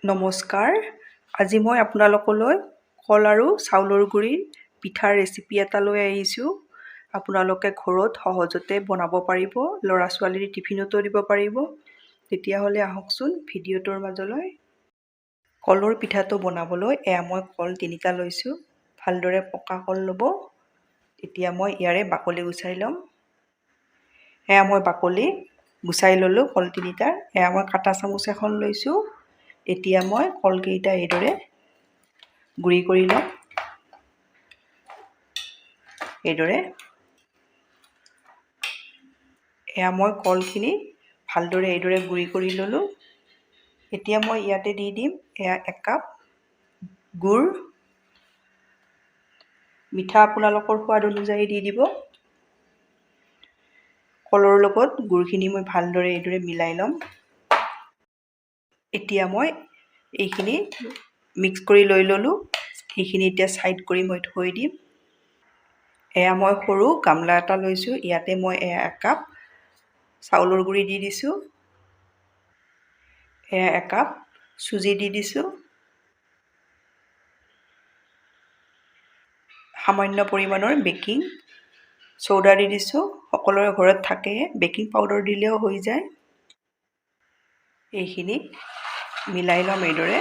নমস্কাৰ, আজি মই আপোনালোকলৈ কল আৰু চাউলৰ গুড়িৰ পিঠাৰ ৰেচিপি এটা লৈ আহিছোঁ। আপোনালোকে ঘৰত সহজতে বনাব পাৰিব, ল'ৰা ছোৱালীৰ টিফিনতো দিব পাৰিব। তেতিয়াহ'লে আহকচোন ভিডিঅ'টোৰ মাজলৈ। কলৰ পিঠাটো বনাবলৈ এয়া মই কল তিনিটা লৈছোঁ। ভালদৰে পকা কল ল'ব। এতিয়া মই ইয়াৰে বাকলি গুচাই ল'ম। এয়া মই বাকলি গুচাই ল'লোঁ কল তিনিটাৰ। এয়া মই কাটা চামুচ এখন লৈছোঁ। এতিয়া মই কলকেইটা এইদৰে গুড়ি কৰি ল'ম, এইদৰে। এয়া মই কলখিনি ভালদৰে এইদৰে গুড়ি কৰি ল'লোঁ। এতিয়া মই ইয়াতে দি দিম এয়া একাপ গুড়। মিঠা আপোনালোকৰ সোৱাদ অনুযায়ী দি দিব। কলৰ লগত গুড়খিনি মই ভালদৰে এইদৰে মিলাই ল'ম। এতিয়া মই এইখিনি মিক্স কৰি লৈ ল'লোঁ। এইখিনি এতিয়া ছাইড কৰি মই থৈ দিম। এয়া মই সৰু গামলা এটা লৈছোঁ। ইয়াতে মই এয়া একাপ চাউলৰ গুড়ি দি দিছোঁ। এয়া একাপ চুজি দি দিছোঁ। সামান্য পৰিমাণৰ বেকিং চ'ডা দি দিছোঁ। সকলোৰে ঘৰত থাকে, বেকিং পাউডাৰ দিলেও হৈ যায়। এইখিনি মিলাই ল'ম এইদৰে।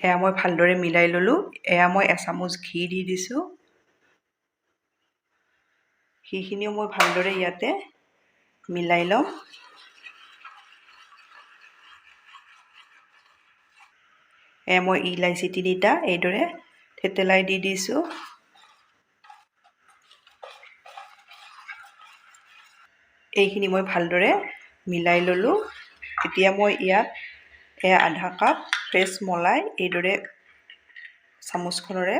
এয়া মই ভালদৰে মিলাই ল'লোঁ। এয়া মই এচামুচ ঘি দি দিছোঁ। ঘিখিনিও মই ভালদৰে ইয়াতে মিলাই ল'ম। এয়া মই ইলাচি তিনিটা এইদৰে থেতেলাই দি দিছোঁ। এইখিনি মই ভালদৰে মিলাই ল'লোঁ। এতিয়া মই ইয়াত এয়া আধা কাপ ফ্ৰেছ মলাই এইদৰে চামুচখনেৰে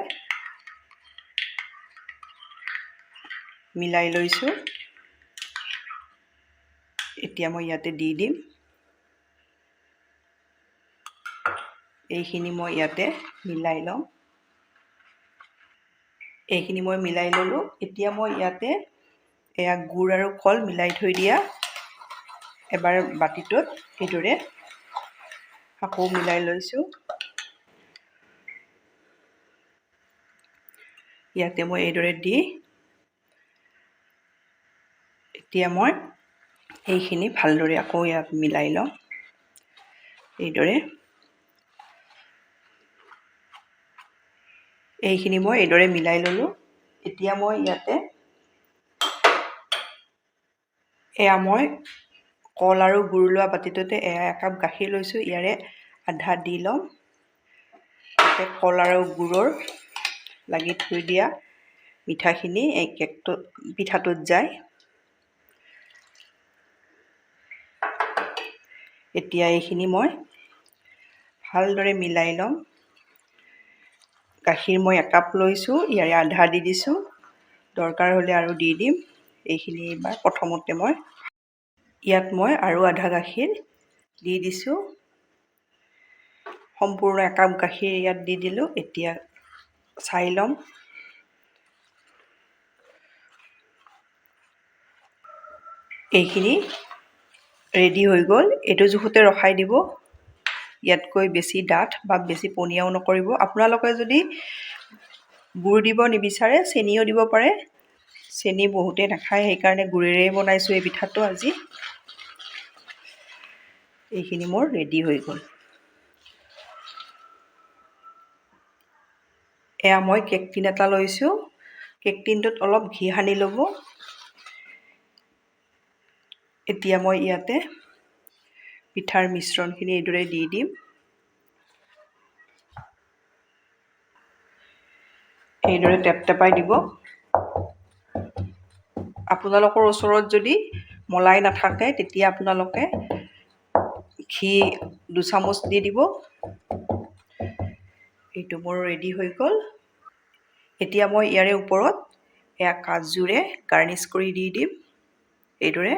মিলাই লৈছোঁ। এতিয়া মই ইয়াতে দি দিম। এইখিনি মই ইয়াতে মিলাই ল'ম। এইখিনি মই মিলাই ল'লোঁ। এতিয়া মই ইয়াতে এয়া গুড় আৰু কল মিলাই থৈ দিয়া এবাৰ বাতিটোত এইদৰে আকৌ মিলাই লৈছোঁ। ইয়াতে মই এইদৰে দি এতিয়া মই এইখিনি ভালদৰে আকৌ ইয়াত মিলাই ল'ম এইদৰে। এইখিনি মই এইদৰে মিলাই ল'লোঁ। এতিয়া মই ইয়াতে এয়া মই কল আৰু গুড় লোৱা বাতিটোতে এয়া একাপ গাখীৰ লৈছোঁ। ইয়াৰে আধা দি ল'ম। যাতে কল আৰু গুড়ৰ লাগি থৈ দিয়া মিঠাখিনি এই কেকটো পিঠাটোত যায়। এতিয়া এইখিনি মই ভালদৰে মিলাই ল'ম। গাখীৰ মই একাপ লৈছোঁ, ইয়াৰে আধা দি দিছোঁ। দৰকাৰ হ'লে আৰু দি দিম। এইখিনি এইবাৰ প্ৰথমতে মই ইয়াত মই আৰু আধা গাখীৰ দি দিছোঁ। সম্পূৰ্ণ একাপ গাখীৰ ইয়াত দি দিলোঁ। এতিয়া চাই ল'ম। এইখিনি ৰেডি হৈ গ'ল। এইটো জোখতে ৰখাই দিব। ইয়াতকৈ বেছি ডাঠ বা বেছি পনীয়াও নকৰিব। আপোনালোকে যদি গুড় দিব নিবিচাৰে চেনিও দিব পাৰে। চেনি বহুতে নাখায়, সেইকাৰণে গুড়েৰেই বনাইছোঁ এই পিঠাটো আজি। এইখিনি মোৰ ৰেডি হৈ গ'ল। এয়া মই কেক টিন এটা লৈছোঁ। কেক টিনটোত অলপ ঘি সানি ল'ব। এতিয়া মই ইয়াতে পিঠাৰ মিশ্ৰণখিনি এইদৰে দি দিম। এইদৰে টেপ টেপাই দিব। আপোনালোকৰ ওচৰত যদি মলাই নাথাকে তেতিয়া আপোনালোকে ঘি দুচামুচ দি দিব। এইটো মোৰ ৰেডি হৈ গ'ল। এতিয়া মই ইয়াৰে ওপৰত এয়া কাজুৰে গাৰ্নিছ কৰি দি দিম এইদৰে।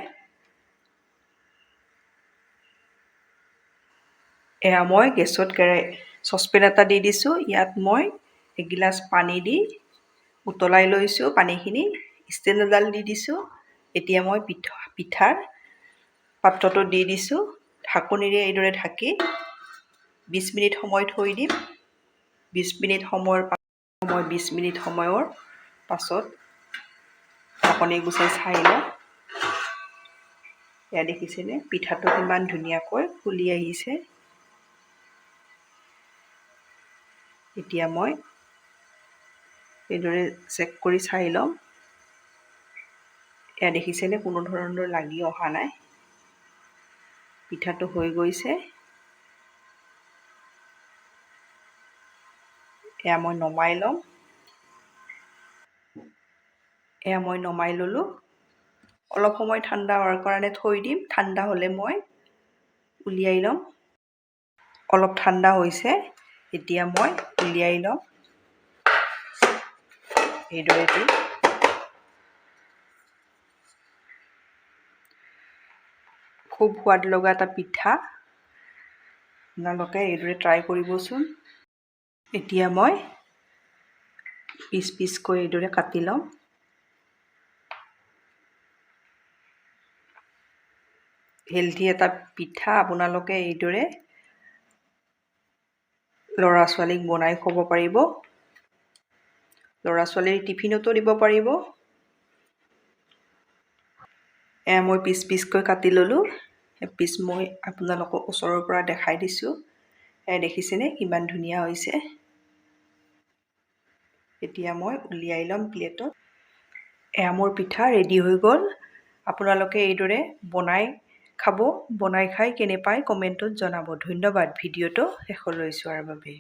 এয়া মই গেছত চচপেন এটা দি দিছোঁ। ইয়াত মই এগিলাচ পানী দি উতলাই লৈছোঁ। পানীখিনি ষ্টেণ্ড এডাল দি দিছোঁ। এতিয়া মই পিঠাৰ পাত্ৰটোত দি দিছোঁ। ঢাকনিৰে এইদৰে ঢাকি 20 মিনিট সময় থৈ দিম। 20 মিনিট সময়ৰ মই 20 মিনিট সময়ৰ পাছত ঢাকনি গুচাই চাই লওঁ। এয়া দেখিছেনে, পিঠাটো কিমান ধুনীয়াকৈ ফুলি আহিছে। এতিয়া মই এইদৰে চেক কৰি চাই ল'ম। এয়া দেখিছেনে, কোনো ধৰণৰ লাগি অহা নাই, পিঠাটো হৈ গৈছে। এয়া মই নমাই ল'ম। এয়া মই নমাই ল'লোঁ। অলপ সময় ঠাণ্ডা হোৱাৰ কাৰণে থৈ দিম। ঠাণ্ডা হ'লে মই উলিয়াই ল'ম। অলপ ঠাণ্ডা হৈছে, এতিয়া মই উলিয়াই ল'ম এইদৰে দি। খুব সোৱাদ লগা এটা পিঠা, আপোনালোকে এইদৰে ট্ৰাই কৰিবচোন। এতিয়া মই পিচ পিচকৈ এইদৰে কাটি ল'ম। হেল্থি এটা পিঠা আপোনালোকে এইদৰে ল'ৰা ছোৱালীক বনাই খুৱাব পাৰিব, ল'ৰা ছোৱালীৰ টিফিনতো দিব পাৰিব। এয়া মই পিচ পিচকৈ কাটি ল'লোঁ। পিচ মই আপোনালোকক ওচৰৰ পৰা দেখাই দিছোঁ। এয়া দেখিছেনে কিমান ধুনীয়া হৈছে। এতিয়া মই উলিয়াই ল'ম প্লেটত। এয়া মোৰ পিঠা ৰেডি হৈ গ'ল। আপোনালোকে এইদৰে বনাই খাব, বনাই খাই কেনে পায় কমেণ্টত জনাব। ধন্যবাদ ভিডিঅ'টো শেষলৈ চোৱাৰ বাবে।